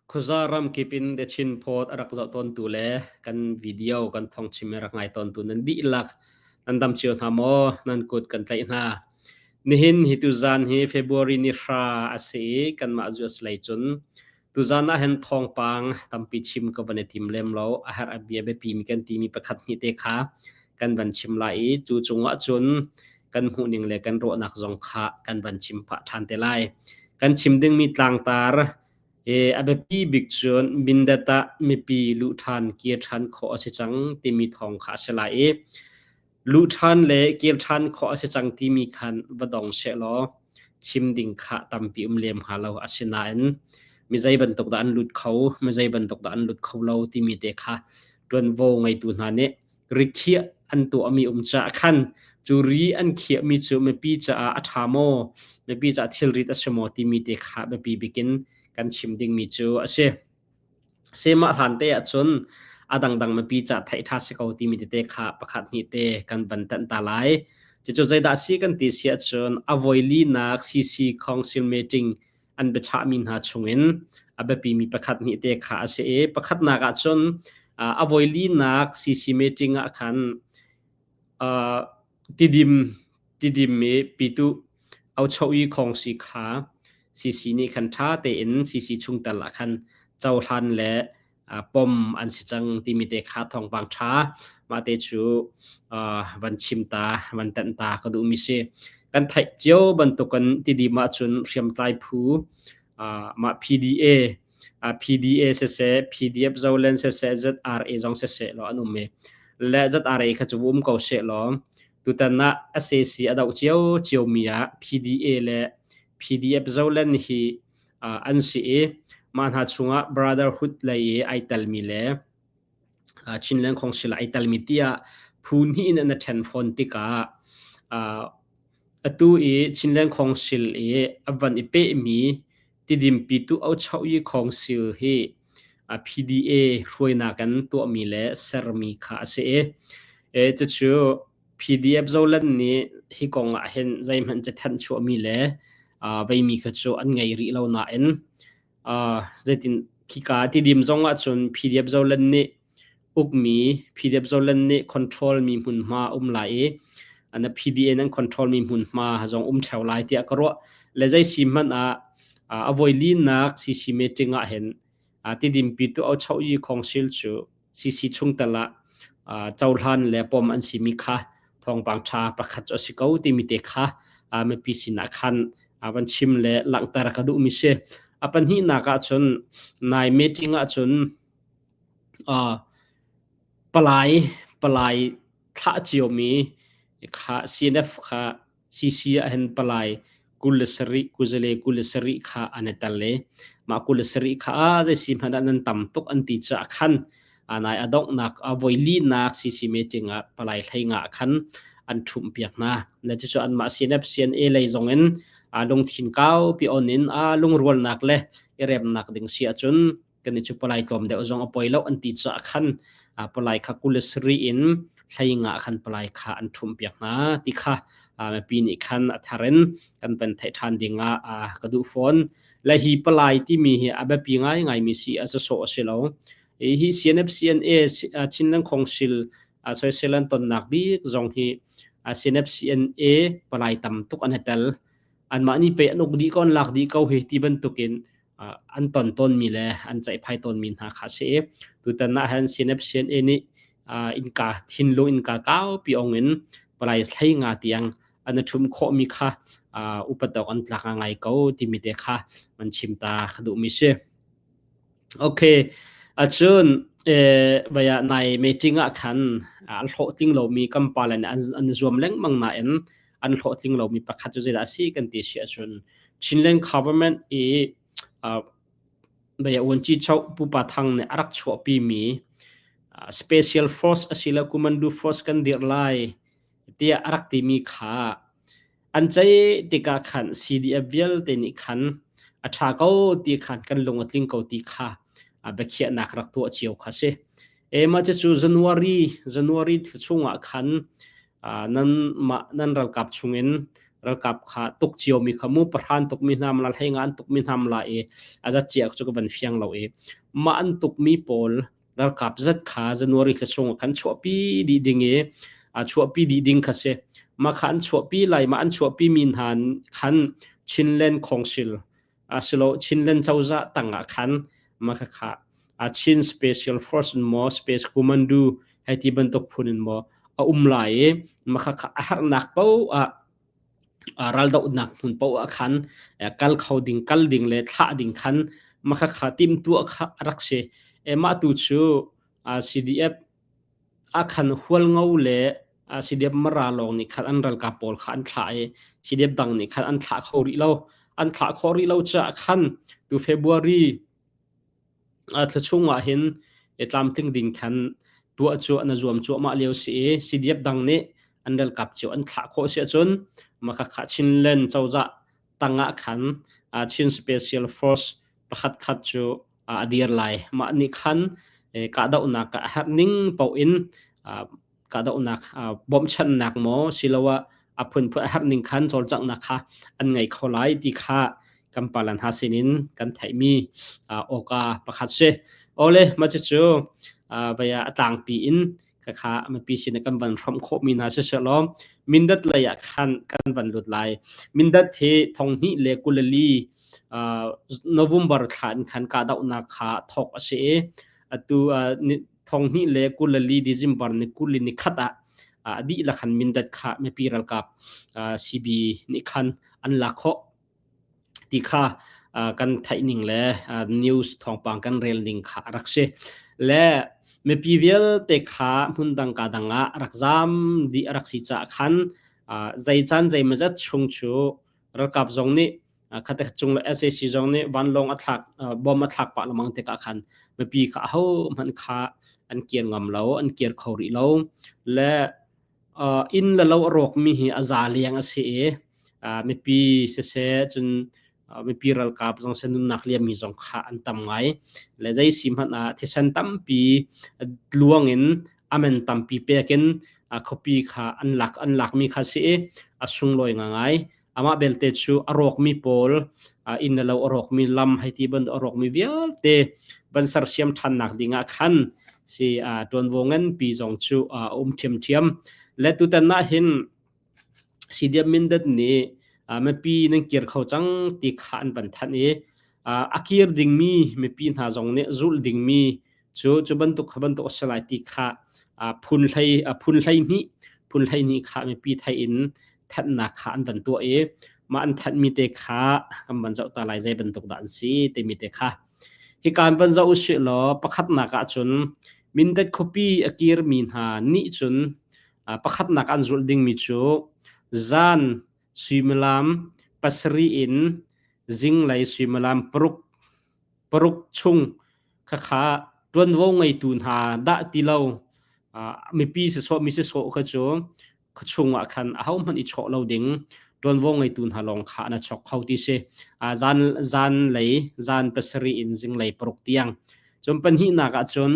Khuaza ramkip in The Chin Post a rak zoh tawntu le kan video kan thawngchim i rak ngai tawntu nan dihlak nan dam cio hna maw? Nan kut kan tlaih hna. Nihin hi tuzaan hi February ni hra a si i kanmah US lei cun tuzaan ah hin thawngpang tampi chim ka van i tim lem lo. A herh a bia biapimi kan timi pakhat hnih te kha kan van chim lai i cu cungah cun kan hmuhning le kan ruahnak zong kha kan van chim phah ṭhan te lai. Kan chim dingmi tlangtar a biapi bik cun Mindat ah mipi luh ṭhan kir ṭhan khawh a si cang timi thawng kha a si lai i luh ṭhan le kir ṭhan khawh a si cang timi khan va dong sehlaw chim ding kha tampi um lem hnga lo. Asinain mi zei bantuk dah an lut kho, mi zei bantuk dah an lut kho lo timi te kha ṭuanvo ngeitu hna nih rikhiah an tuahmi um caah khan cu ri an khiahmi cu mipi caah a ṭha maw, mipi caah thilrit a si maw timi te kha biapi bikin kan chim dingmi cu a si. Semah hlan te ahcun a dangdang mipi caah theih ṭha si ko timi tete kha pakhat hnih te kan van tanh ta lai. Cucu zeidah si kan ti si ahcun a voilinak CC Council meeting an biachahmi hna chungin a biapimi pakhat hnih te kha a si i pakhatnak ah cun a voilinak CC meeting ah khan tidim tidim i pitu aucho'i khawngsi kha CC nih khan ṭha tein CC chungtel ah khan cohlan le pom an si cang timi te kha thawngpang ṭha mah te cu van chim ta van tanh ta ka duhmi si. Kan theih cio bantukin tidim ahcun hriamtlai phu mah PDA PDA siseh PDF Zoland siseh ZRA zong siseh law an um i le ZRA kha cu um ko seh law tutan ah SAC a doh cio ciomi ah PDA le PDF Zoland hi an si i mah hna chungah Brotherhood lei i ai telmi le Chinland Council ai telmi tiah phu hnih in an i ṭhen fawn tikah atu i Chinland Council i a van i pehmi Tidim Pitu Ochoh-yi Council hi PDA hruainak in tuahmi le sermi kha a si i cucu PDF Zoland nih hi kong ah hin zeihmanh cathanh chuahmi le veimi kha cu an ngei rih lo nain zeitin khika tidim zong ahcun PDF Zoland nih ukmi PDF Zoland nih control mi hmunhma um lai i na PDA nan control mi hmunhma zong um theo lai tiah ka ruah. Le zei si hmanh ah a voi linak CC meeting ah hin tidim pitu Ochoh-yi Council cu CC chungtel ah cohlan le pom an simi kha thawngpang ṭha pakhat cu a si ko timi te kha mipi sinah khan van chim le langhter ka duhmi si. A pahnihnak ahcun nai meeting ahcun palai palai thlah ciomi kha CNF kha CC ah hin palai 27 kuzale 27 kha an i tel i mah 27 kha zei si hmanh ah nan tam tuk an ti caah khan nai a donghnak a voi linak CC meeting ah palai hlei nga khan an ṭhumh piak hna. Na cucu anmah CNF CNA lei zong in lungthin kaupi on in lungrualnak le i remnak ding si ahcun kan i cu palai tlawm deuh zong a poi lo an ti caah khan palai kha 27 in hlei nga khan palai kha an ṭhumh piak hna ti kha mipi nih khan a thar in kan van theih ṭhan ding ah ka duh fawn. Le hi palai timi hi a biapi ngaingai mi si a sawsawh a si lo. Hi CNF CNA Chinland Council soisel an tonnak bik zong hi CNF CNA palai tam tuk an i tel. Anmah nih pei an uk dih ko an lak dih ko hi ti bantukin an ton tawnmi le an ceihphai tawnmi hna kha a si i tutan ah hin CNF CNA nih innka thinlung innka kaupi ong in palai hlei nga tiang an i ṭhum khawhmi kha upat awk an tlak ngai ko timi te kha man chim ta ka duhmi si. Okay, acun vaya nai meeting ah khan an hlawhtling lomi kan pale nih an zuam lengmang nain an hlawhtling lomi pakhat cu zeidah a si kan ti si ahcun Chinland government i baya uanci choh Pupa Thang nih a rak chuahpimi special force asilo commando force kan dirh lai tiah a rak timi kha an ceih tikah khan CDF vialte nih khan a ṭha ko ti khan kan lung a tling ko ti kha biakhiahnak rak tuah cio kha si. E mah cucu January January thla chungah khan nan mah nan ralkap chungin Ralkap kha tuk ciomi kha mu pahran tukmi hna mala hlei nga an tukmi hna mala i a zat cia cu ka van fiang lo i mah an tukmi pawl ralkap zat kha January thla chung ah khan chuahpi dih ding i chuahpi dih ding kha si. Mah kha an chuahpi lai mah an chuahpi mi hna khan Chinland Council asilo Chinland cozah tangah khan mah kha kha Chin Special Force in maw Space Commando hei ti bantuk phun in maw a um lai i mah kha kha a harnak paoh ah raldohnak hmun paoh ah khan kal kho ding kal ding le thlah ding khan mah kha kha timhtuah kha a rak si. Mah tu cu CDF ah khan Hualngo le CDF Mara lawng nih khan an ralkap pawl kha an thlah i CDF dang nih khan an thlah kho rih lo. An thlah khawh rih lo caah khan tu February Thla chungah hin i tlamtling ding khan tuah cu an i zuam cuahmah lio si i CDF dang nih an ralkap cio an thlah khawh si ahcun makhakha Chinland cozah tangah khan Chin Special Force pakhat khat cu a dir lai. Mah nih khan kahdohnak a herh ning paoh in kahdohnak bawmhchanhnak maw siloah a phunphun a herh ning khan cawlcanghnak kha an ngei kho lai ti kha kan palan hna sinin kan theihmi awka pakhat si. Awle mah cucu vaya a tlangpi in khakha mipi sin kan van hrawmh khawhmi hna siseh law Mindat lei ah khan kan van lut lai. Mindat hi 2024 November thla in khan kahdohnak kha thawk a si i atu 2024 December ni 21 ah a dihlak han Mindat kha mipi ralkap CB nih khan an lak khawh ti kha kan theih ning le news thawngpang kan rel ning kha a rak si. Le mipi vialte kha hmundang ka dang ah rak zam dih a rak si caah khan zei caan zeimawzat chung cu ralkap zong nih khate cung le SAC zong nih vanlawng a thlak bom a thlak pah lengmang tikah khan mipi kha aho hmanh kha an kir ngam lo an kir kho rih lo le inn le lo a rawkmi hi a za leng a si i mipi siseh cun mipi ralkap zong seh nunnak liammi zong kha an tam ngai le zei si hmanh ah thisen tampi luang in amen tampi pek in khuapi kha an lak an lakmi kha si i a sunglawi ngai Amah belte cu a rawkmi pawl, inn le lo a rawkmi lam hei ti bantuk a rawkmi vialte van sersiam ṭhannak ding ah khan si ṭuanvo nganpi zong cu a um ṭhiamṭhiam. Le tutan ah hin CDF Mindat nih mipi nan kir kho cang ti kha an van thanh i a kir dingmi mipi hna zong nih zulh dingmi cu cu bantuk kha bantuk a si lai ti kha phun hlei phun 12 phun 12 kha mipi thei in thanhnak kha an van tuah i mah an thanhmi te kha kan van zoh ta lai zei bantuk dah an si timi te kha hika an van zoh usih law pakhatnak ah cun Mindat khuapi a kirmi hna nih cun pakhatnak an zulh dingmi cu zan suimilam 7 in zinglei suimilam 6 chung khakha ṭuanvo ngeitu hna dah ti lo mipi sisawh mi sisawh kha cu khuachung ah khan ahohmanh i chawh lo ding ṭuanvo ngeitu hna lawng kha an chok kho ti si. Zan zan lei zan 7 in zinglei 6 tiang. Cun pahnihnak ah cun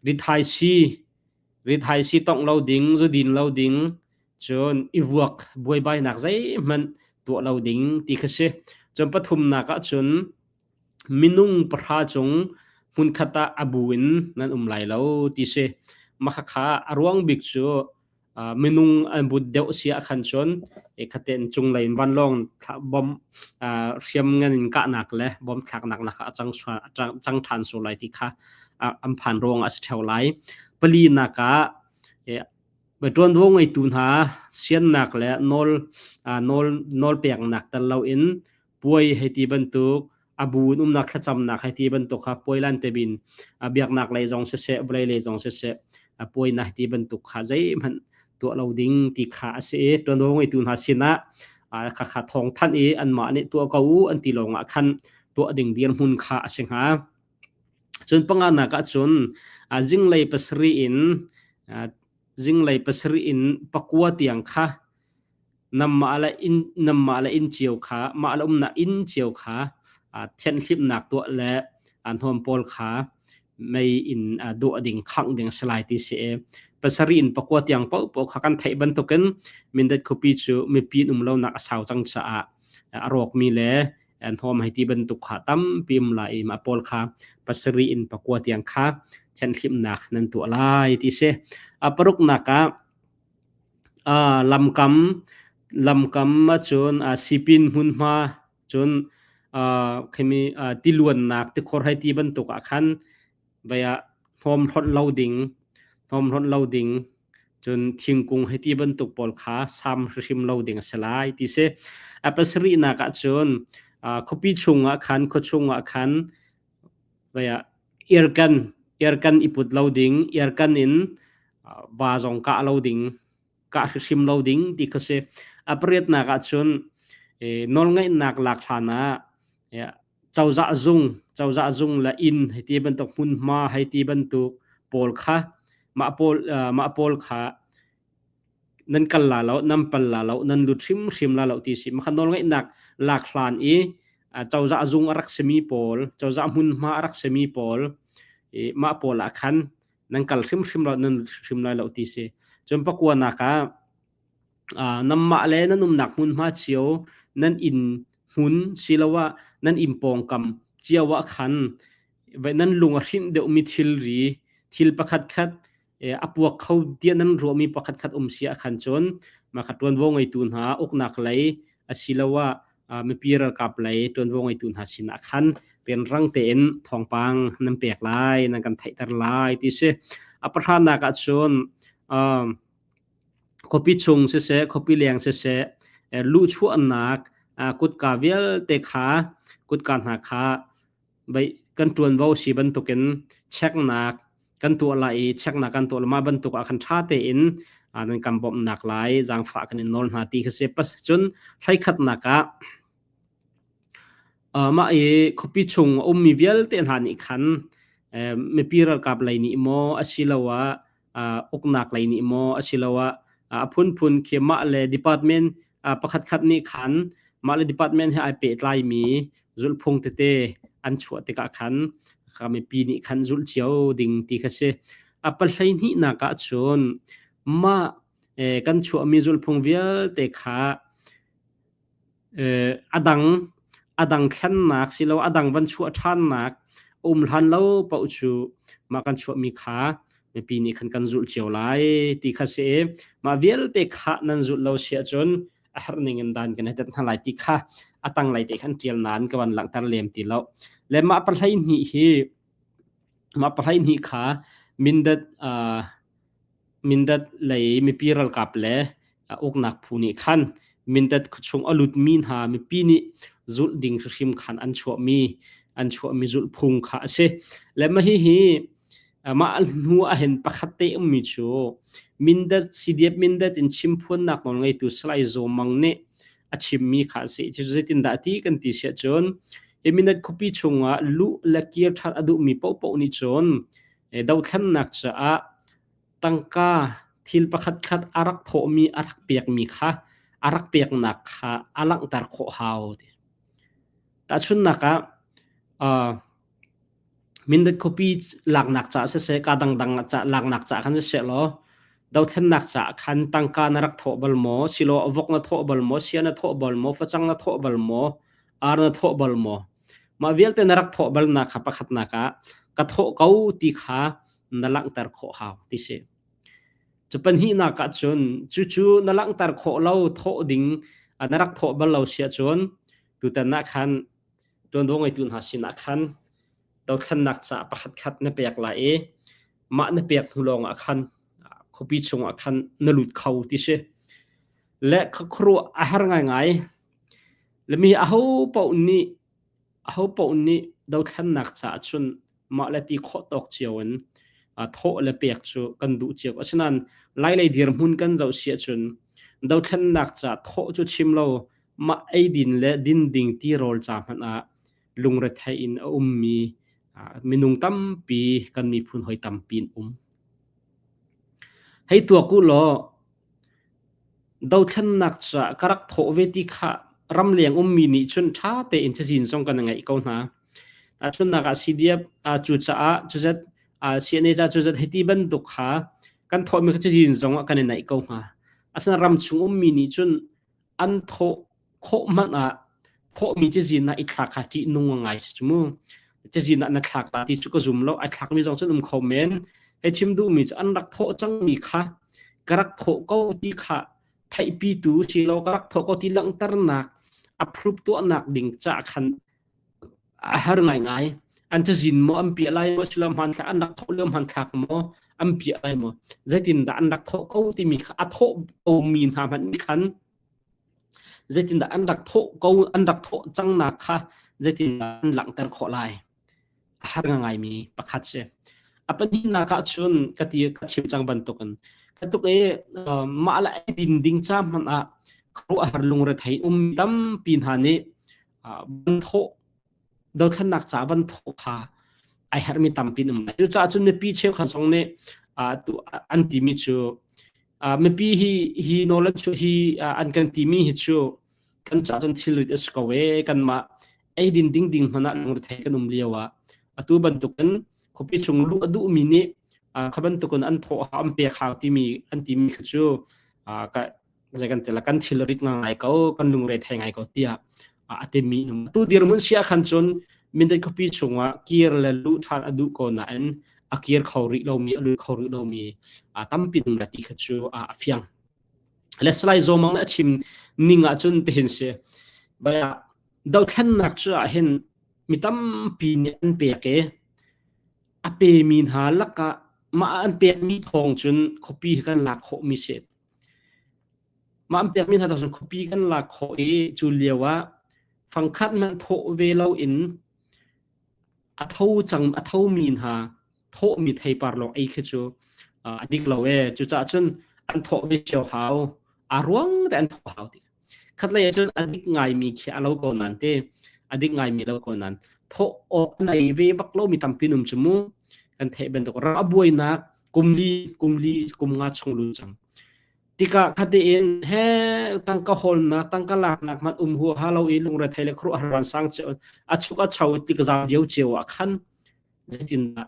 rithai si rithai si tongh lo ding zu din lo ding cun i vuak buaibainak zeihmanh tuah lo ding ti kha si. Cun pathumnak ah cun minung 3 cung hmunkhat ah a bu in nan um lai lo ti si. Mah khakha a ruang bik cu minung an but deuh si ah khan cun khaten cunglei in vanlawng bom hriam ngan in kahnak le bom thlaknak nak ah a cang cang ṭhan sual lai ti kha an phan ruang ah a si ṭheo lai. Palinak ah ṭuanvo ngeitu hna siannak le nawl nawl nawlpeknak tel loin puai hei ti bantuk a bu in umnak thlacamnak hei ti bantuk kha puai lan te bin biaknak lei zong siseh vawlei lei zong siseh puai na ti bantuk kha zeihmanh tuah lo ding ti kha a si i ṭuanvo ngeitu hna sinah khakha thawng thanh i anmah nih tuah ko u an ti lawngah khan tuah ding dirhmun kha a si hnga. Cun panganak ah cun zinglei 7 in zinglei 7 in 9 tiang kha Nanmah le inn nanmah le inn cio kha mah le umnak inn cio kha thianhhlimhnak tuah le hnawm pawl kha mei in duah ding khangh ding a si lai ti si. Pasarih in pakua tiang paohpaoh kha kan theih bantukin Mindat khuapi cu mipi an um lonak a sau cang caah a rawkmi le an hnawm hei ti bantuk kha tampi um lai i mah pawl kha pasarih in pakua tiang kha thianhhlimhnak nan tuah lai ti si. A paruknak ah lamkam lamkam ahcun sipin hmunhma cun khimi tiluannak tikhor hei ti bantuk ah khan vai ah hnawm hlonh lo ding hnawm hlonh lo ding cun thingkung hei ti bantuk pawl kha sam hrimhrim lo ding a si lai ti si. A pasarihnak ah cun khuapi chung ah khan khuachung ah khan vai ah irkan irkan i put lo ding irkan in va zong kah lo ding kah hrimhrim lo ding ti kha si. A pariatnak ah cun nawlngaihnak lak hlan ah cozah zung cozah zung le inn hei ti bantuk hmunhma hei ti bantuk pawl kha mah pawl mah pawl kha nan kal la lo nan pal la lo nan lut hrimhrim la lo ti si mah kha nawlngaihnak lak hlan i cozah zung a rak simi pawl cozah hmunhma a rak simi pawl i mah pawl ah khan nan kal hrimhrim lo nan lut hrimhrim lai lo ti si cun pakuanak ah Nanmah le nan umnak hmunhma cio nan inn hmun siloah nan inn pawngkam cio ah khan nan lung a hrinh deuhmi thilri thil pakhatkhat a puak kho tiah nan ruahmi pakhatkhat um si ah khan cun mah kha ṭuanvo ngeitu hna uknak lei asiloah mipi ralkap lei ṭuanvo ngeitu hna sinah khan rianrang tein thawngpang nan pek lai nan kan theihter lai ti si. A pahranak ah cun Khuapi chung siseh, khuapi leng siseh, luhchuahnak kutka vialte kha kutka hna kha kan ṭuanvo si bantukin checknak kan tuah lai i checknak kan tuah mah bantuk ah khan ṭha tein nan kan bawmhnak lai zaangfah kan in nawl hna ti kha si. Cun hleikhatnak ah mah i khuapi chung a ummi vialte hna nih khan mipi ralkap lei nih maw asiloah uknak lei nih maw asiloah a phunphun khi mah le department pakhatkhat nih khan mah le department he ai pehtlaimi zulhphung tete an chuah tikah khan ka mipi nih khan zulh cio ding ti kha si. A pahleihnihnak ah cun mah kan chuahmi zulhphung vialte kha A dang a dang thlennak silo a dang van chuah ṭhannak a um hlan lo paoh cu mah kan chuahmi kha mipi nih khan kan zulh cio lai ti kha si i mah vialte kha nan zulh lo si ahcun a herh ning in dan kan i tet hna lai ti kha a tanglei te khan ṭial nain ka van langhter lem ti lo. Le mah pahlei hnih hi mah pahlei hnih kha Mindat Mindat lei mipi ralkap le uknak phu nih khan Mindat khuachung a lutmi hna mipi nih zulh ding hrimhrim khan an chuahmi an chuahmi zulhphung kha a si. Le mah hihi mah hnu ahhin pakhat te ummi cu Mindat CDF Mindat in chimphuannak nawl ngeitu Salai Zaw Mang nih a chimmi kha a si. Cucu zeitindah ti kan ti siah cun hi Mindat khuapi chungah luh le kir ṭhan a duhmi paohpaoh nih cun dothlennak caah tangka thil pakhatkhat a rak thawhmi a rak pekmi kha a rak peknak kha a langhter khawh hau ti. Tahchunhnak ah uh, Mindat khuapi laknak caah siseh, ka dangdang ca laknak caah khan siseh law dothlennak caah khan tangka na rak thawh bal maw, silo vok na thawh bal maw, sia na thawh bal maw, facang na thawh bal maw, ar na thawh bal maw? Mah vialte na rak thawh balnak kha pakhatnak ah ka thawh ko ti kha na langhter khawh hau ti si. Cu pahnihnak ah cun cucu na langhter khawh lo thawh ding na rak thawh bal lo si ahcun tutan ah khan ṭuanvo ngeitu hna sinah khan dothlennak ca pakhatkhat na pek lai i mah na pek hnu lawng ah khan khuapi chungah khan na lut kho ti si. Le khuaruah a har ngaingai. Le mi aho paoh nih aho paoh nih dothlennak caah cun mah le ti khawh tawk cio in thawh le pek cu kan duh cio. Asinain Lailei dirhmun kan zoh si ahcun dothlennak ca thawh cu chim lo mah eidin le din ding tirawl ca hmanh ah lungrethei in a ummi minung tampi kan miphun hoi tampi an um. Hei tuak u law dothlennak caah ka rak thawh ve ti kha ramleng ummi nih cun ṭha tein cazin zong kan ngeih ko hna. Tahchunhnak ah CDF cucaah cuzat CNA ca cuzat hiti bantuk kha kan Kan thawhmi kha cazin zong ah kan i naih ko hnga. Asinain ram chung ummi nih cun an thawh khawh hmanh ah thawhmi cazin ah i thlak kha ṭihnung ngai si cu mu. Cazin ah na thlak la ti cu ka zum lo. Ai thlakmi zong cun um kho men. Hei chim duhmi cu an rak thawh cangmi kha ka rak thawh ko ti kha theihpitu si lo ka rak thawh ko ti langhternak approve tuahnak ding ca khan a har ngaingai. An cazin maw an piah lai maw silo hmanthlak an rak thawh lio hmanthlak maw an piah lai maw zeitindah an rak thawh ko timi kha a thawh komi hna hmanh nih khan zeitindah an rak thawh ko an rak thawh cangnak kha zeitindah an langhter khawh lai a har ngaimi pakhat si. A pahnihnak ah cun ka ti ka chim cang bantukin ka tuk i mah le ei din ding ca hmanh ah khuaruahhar lungrethei um tampi hna nih van thawh dothlennak ca van thawh kha ai herhmi tampi an um lai. Cucaah cun mipi cheukhat zong nih an timi cu mipi hi hi nawl an chuah hi an kan timi hi cu kan caah cun thilrit a si ko ee kanmah eidin ding ding hmanh ah lungrethei kan um lio ah atu bantukin khuapi chung luh a duhmi nih kha bantukin an thawh hau an pek hau timi an timi kha cu ka zei kan tila kan thilrit ngai ko kan lungre thei ngai ko tiah a timi tu dirhmun sia khan cun Mindat khuapi chungah kir le luh ṭhan a duh ko nain a kir kho rih lomi a lut kho rih lomi tampi um la ti kha cu a fiang. Le Salai Zawmang nih a chim ning ahcun tihin si. Baya dothlennak cu ah hin mi tampi nih an pek i a pemi hna lakah mah an pekmi thawng cun khuapi hi kan lak khawhmi si. Mah an pekmi hna thawng cun khuapi kan lak khawh i cu lio ah fangkhat hmanh thawh ve loin a tho cang a thomi hna thawhmi theipar lawng ei khi cu a dik lo ee. Cucaah cun an thawh ve cio hau. Aa ruang te an thawh hau ti. Khatlei ah cun a dik ngaimi khi a lo ko nan te. A dik ngaimi lo ko nan. Thawh awk nei ve bak lomi tampi um cu mu. Kan theih bantuk ram a buainak kum li kum li kum nga chung lu cang. Tikah khatein he tangka hawlnak tangka laknak hmanh um huaha lo i lungrethei le khuaruahhar vansang cio a chuk a cho tik zam lio cio ah khan zeitindah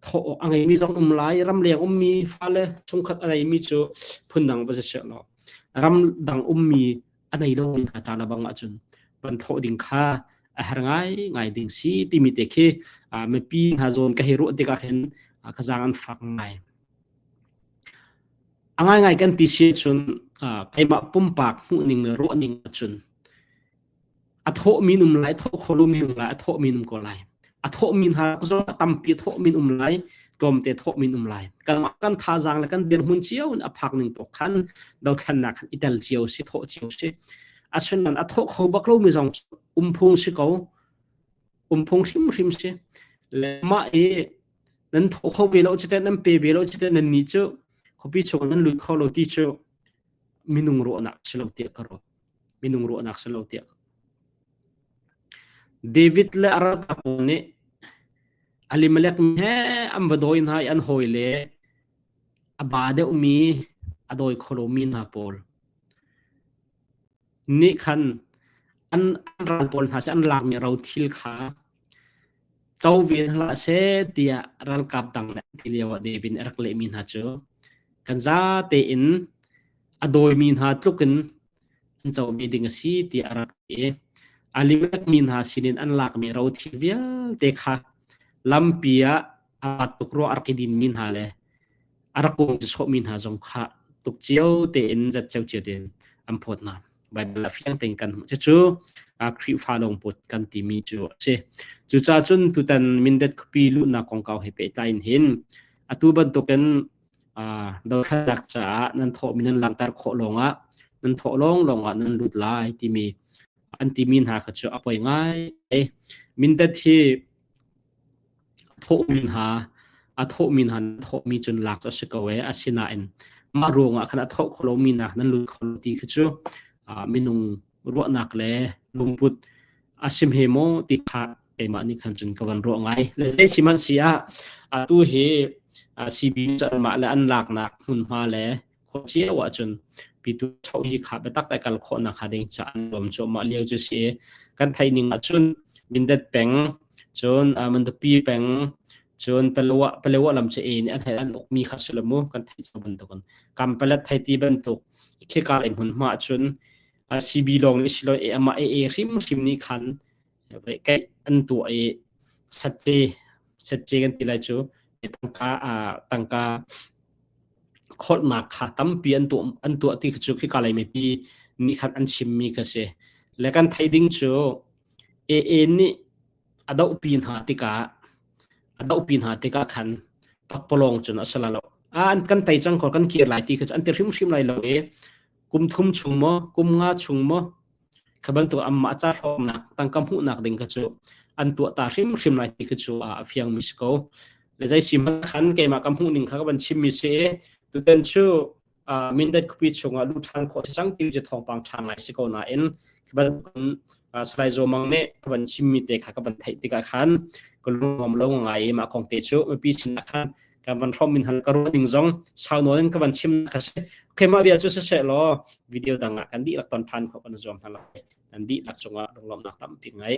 thawh awk a ngeimi zong um lai ramleng ummi fale chungkhat a neimi cu phundang va si seh law ramdang ummi a nei lomi hna ca lebang ahcun van thawh ding kha a har ngai ngai ding si timi te khi mipi hna zawn ka hei ruah tikah hin ka zaang an fak ngai. A ngaingai kan ti si cun keimah pumpak hmuhning le ruahning ahcun A thawhmi um lai, thawh kho lomi um lai, a thawhmi um ko lai. A thawhmi hna zong a tampi thawhmi um lai, tlawmte thawhmi um lai. Kanmah kan thazaang le kan dirhmun cio in a phak ning tawk khan dothlennak khan i tel cio si, thawh cio si. Asinain a thawh kho bak lomi zong um phung si ko. Um phung hrimhrim si. Le mah i nan thawh kho ve lo cu teh, nan pe ve lo cu teh, nan nih cu khuapi chung nan lut kho lo ti cu minung ruahnak si lo tiah ka ruah. Minung ruahnak si lo tiah. David le a ralkap pawl nih Elimelech he an va dawi hna i an hawile a ba deuhmi a dawi kho lomi hna pawl nih khan an, an ral pawl hna cu an lakmi rothil kha co ve hlah seh tiah ralkap dang le an ti lio ah David nih a rak lehmi hna cu kan za tein a dawimi hna tluk in an comi ding a si tiah a rak ti. Elimelech mi hna sinin an lakmi rothil vialte kha lampi ah a vat tuk ruah a rak i dinmi hna le a rak kung sawhmi hna zong kha tuk cio tein zat cio cio tein an phawt hna. Baibal ah fiang tein kan hmuh. Cucu Khrihfa lungput kan timi cu a si. Cucaah cun tutan Mindat khuapi luhnak kongkau he pehtlai in hin atu bantukin dothlatnak caah nan thawhmi nan langhter khawh lawngah nan thawh lawng lawngah nan lut lai timi an timi hna kha cu a poi ngai. Mindat hi thawhmi hna a thawhmi hna thawhmi cun lak cu a si ko ee asinain mah ruangah khan a thawh kho lomi nak nan lut kho lo ti khi cu minung ruahnak le lungput a sim he maw ti kha keimah nih khan cun ka van ruah ngai. Le zei sihmanh si ah atu hi CB mah le an laknak hmunhma le khua cio ahcun pitu cho hi kha biatak te kal khawhnak kha ding ca an zuam cuahmah lio cu si kan theih ning ahcun Mindat peng cun Mandapi peng. Cun Palawa Palawa lam cu e nih an an ukmi kha si lo mu kan theih cio bantukin Kampalet thei ti bantuk khika lei hmunhma ahcun CB lawng nih si lo e amah AA hrimhrim nih khan keih an tuah i satce satce kan ti lai cu tangka tangka kholhnak kha tampi an tuah ti cu khika lei mipi nih khan an chimmi kha si. Le kan theih ding cu AA nih a dohpi hna tikah a dohpi hna tikah khan pakpalawng cun a si lai lo. An kan tei cang ko kan kir lai ti kha cu an ti hrimhrim lai lo i kum thum chung maw kum nga chung maw kha bantuk anmah ca hlawknak tangka hmuhnak ding kha cu an tuah ta hrimhrim lai ti kha cu a fiangmi si ko. Le zei si hmanh khan keimah ka hmuh ning kha ka van chimmi si i tutan cu Mindat khuapi chungah luh ṭhan khawh si cang ti cu thawngpang ṭha ngai si ko nain khi bantukin Salai Zaw Mang nih a van chimmi te kha ka van theih tikah khan ka lungnuam lo ngai i mah kong te cu mipi sinah khan kan van hrawm min hal ka ruah ning zong sau nawn in ka van chim ka si. Okay, mah vial cu siseh law video dang ah kan dihlak ton ṭhan khawh kan zuam hna lai. Nan dihlak cungah lunglawmhnak tampi ngai.